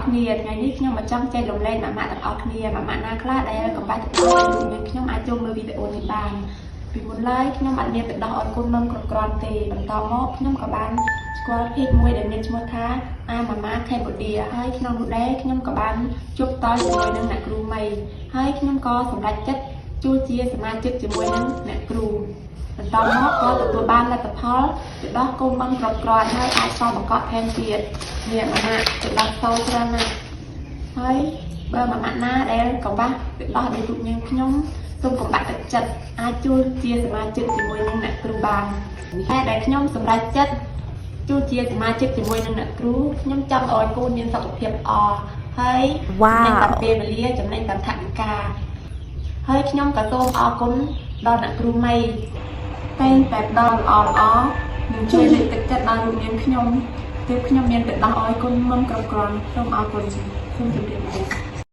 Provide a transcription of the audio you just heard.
គ្នាថ្ងៃនេះខ្ញុំមកចង់ចែករំលែកម៉ាក់ម៉ាក់ទាំងអស់គ្នាម៉ាក់ម៉ាក់ណាខ្លះដែលកុំបាច់ទៅដល់រូបនាងខ្ញុំអាចចូលមើលវីដេអូនេះបានពីមុនឡើយខ្ញុំអត់មានទឹកដោះឲ្យកូនមុំគ្រប់គ្រាន់ទេបន្តមកខ្ញុំក៏បានស្គាល់ page មួយដែលមានឈ្មោះថាអាម៉ាម៉ា Cambodia ហើយក្នុងនោះដែរខ្ញុំក៏បានជួបតជាមួយនឹងអ្នកគ្រូមីហើយខ្ញុំក៏សម្រេចចិត្តជួលជាសមាជិកជាមួយនឹងអ្នកគ្រូបន្តមកក៏ទទួលបានលទ្ធផលទឹកដោះកូនមុំគ្រប់គ្រាន់ហើយអាចសល់បង្កក់ថែមទៀតនេះម៉ាម៉ាទឹកដោះសូច្រើនណាស់ហើយបើម៉ាម៉ាណាដែលកង្វះទឹកដោះដោយរូបនាងខ្ញុំសូមកុំបាក់ទឹកចិត្តអាចជួលជាសមាជិកជាមួយនឹងអ្នកគ្រូបានតែដែលខ្ញុំសម្រេចចិត្តជួលជាសមាជិកជាមួយនឹងអ្នកគ្រូខ្ញុំចង់ឲ្យកូនមានសុខភាពល្អហើយចំណេញតាមពេលវេលាចំណេញតាមថវិកាហើយខ្ញុំក៏សូមអរគុណដល់អ្នកគ្រូមីតែងតែផ្ដល់ល្អល្អនិងជួយលើកទឹកចិត្តដល់រូបនាងខ្ញុំទើបខ្ញុំមានទឹកដោះឲ្យកូនមុំគ្រប់គ្រាន់សូមអរគុណសូមជម្រាបលា។